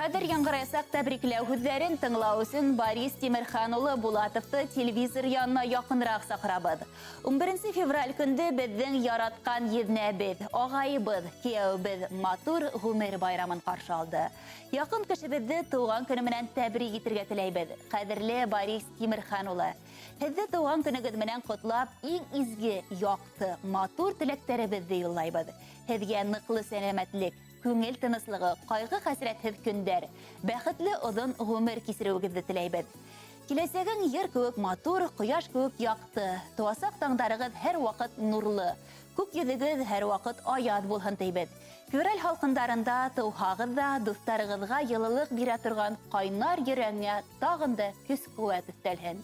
Хәҙер яңғыраясаҡ тәбрикләү һүҙҙәрен тыңлау өсөн Борис Тимерхан улы Булатовты телевизор янына яҡыныраҡ саҡырабыҙ. 11 февраль көндө беҙҙең яратҡан еҙнәбеҙ, ағайыбыҙ, кейәүебеҙ матур ғүмер байрамын ҡаршы алды. Яҡын кешебеҙҙе тыуған көнө менән тәбрик итергә теләйбеҙ. Ҡәҙерле Борис Тимерхан улы, һеҙҙе тыуған көнөгөҙ менән ҡотлап, иң изге, яҡты, матур теләктәребеҙҙе юллайбыҙ. Һеҙгә ныҡлы сәләмәтлек, күңел тыныслығы, ҡайғы-хәсрәтһеҙ көндәр, бәхетле оҙон ғүмер кисереүегеҙҙе теләйбеҙ. Киләсәгең ер кеүек матур, ҡояш кеүек яҡты, тыуасаҡ таңдарығыҙ һәр ваҡыт нурлы, күк йөҙөгөҙ һәр ваҡыт аяҙ булһын тейбеҙ. Февраль һалҡындарында тыуһағыҙ ҙа, дуҫтарығыҙға йылылыҡ бирә торған ҡайнар йөрәгеңә тағын да көс-ҡеүәт өҫтәлһен.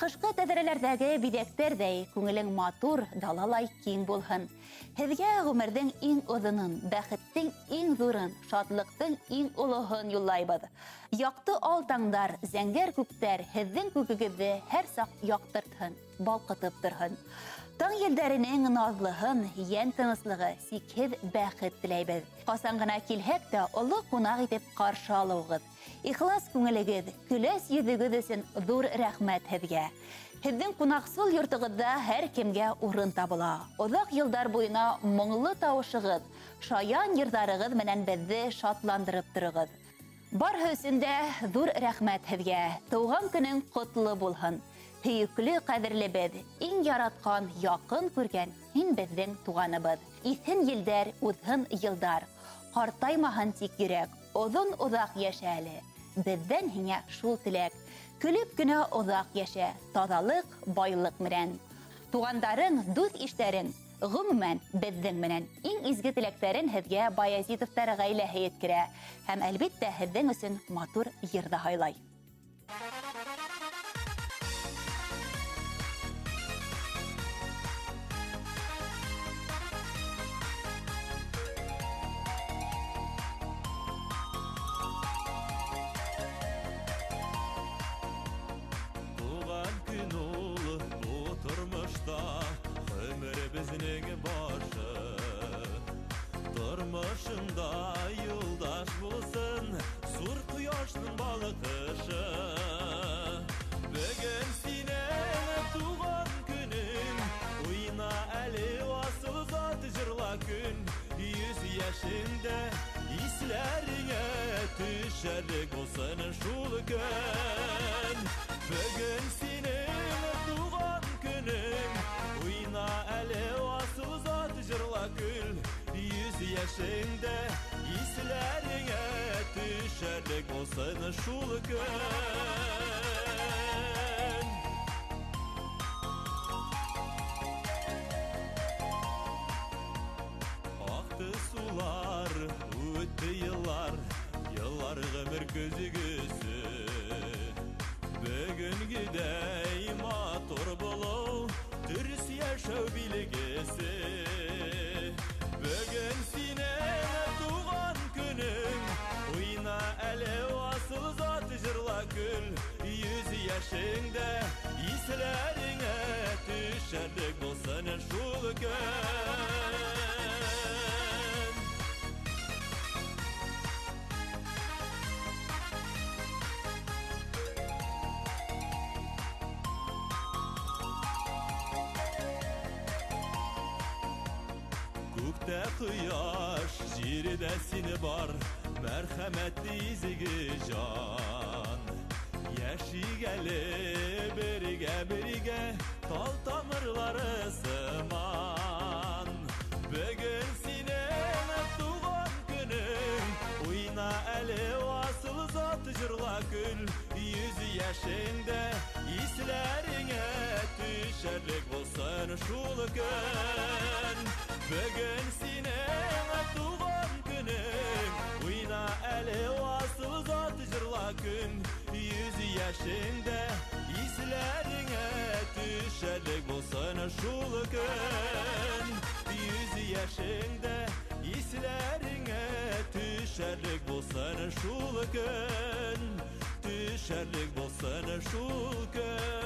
Ҡышҡы тәҙрәләрҙәге биҙәктәрҙәй күңелең матур, далалай киң булһын. Һеҙгә ғүмерҙең иң оҙонон, бәхеттең иң ҙурын, шатлыҡтың иң олоһон юллайбыҙ. Яҡты ал таңдар, зәңгәр күктәр һеҙҙең күгегеҙҙе һәр саҡ яҡтыртһын, балҡытып торһон. Таң елдәренең наҙлыһын, йән тыныслығы, сикһеҙ бәхет теләйбеҙ. Ҡасан ғына килһәк тә, оло ҡунаҡ итеп ҡаршы алыуығыҙ, ихлас күңелегеҙ, көләс йөҙөгөҙ өсөн ҙур рәхмәт һеҙгә. Һеҙҙең ҡунаҡсыл йортоғоҙҙа һәр кемгә урын табыла. Оҙаҡ йылдар буйына моңло тауышығыҙ, шаян йырҙарығыҙ менән беҙҙе шатландырып тороғоҙ. Барыһы өсөн дә ҙур рәхмәт һеҙгә. Тыуған көнөң ҡотло булһын. Һөйөклө ҡәҙерлебеҙ, иң яратҡан, яҡын күргән һин беҙҙең туғаныбыҙ. Иҫһен елдәр, уҙһын йылдар. Ҡартаймаһын тик йөрәк. Оҙон оҙаҡ йәшә әле. Беҙҙән һиңә шул теләк. Көлөп кенә оҙаҡ йәшә, таҙалыҡ, байлыҡ менән. Туғандарың, дуҫ-иштәрең, ғөмүмән, беҙҙең менән иң изге теләктәрен һеҙгә Баязитовтар ғаиләһе еткерә һәм, әлбиттә, һеҙҙең өсөн матур йыр ҙа һайлай. Туған көн ул бу тормошта ғүмеребеҙҙең башы. Тормошоңда юлдаш булсын зур ҡояштың балҡышы. Бөгөн һинең туған көнөң, уйна әле асыл зат җырла көн. Йөз йәшеңдә исләреңә төшәрлек булсын шул көн. Бөгөн һинең туған көнөң, уйна әле асыл зат җырла көл. Йөз йәшеңдә исләреңә төшәрлек булсын шул көн. Аҡты сулар, үтте йыллар, йыллар ғүмер көҙгөһө. Бөгөнгөдәй матур булыу, дөрөҫ йәшәү билгесе. Бөгөн һинең туған көнөң, уйна әле асыл зат җырла көл. Йөз йәшеңдә исләреңә төшәрлек булсын шул көн. Күктә ҡояш, җирдә сине бар, мәрхәмәтле изге җан. Яшик әле бергә-бергә, тал тамырлары сыман. Бөгөн һинең туған көнөң, уйна әле асыл зат җырла көл. Йөз йәшеңдә исләреңә төшәрлек булсын шул көн. Бөгөн һинең туған көнөң, уйна әле асыл зат җырла көн. Йөз йәшеңдә исләреңә төшәрлек булсын шул көн. Йөз йәшеңдә исләреңә төшәрлек булсын шул көн. Төшәрлек булсын шул көн.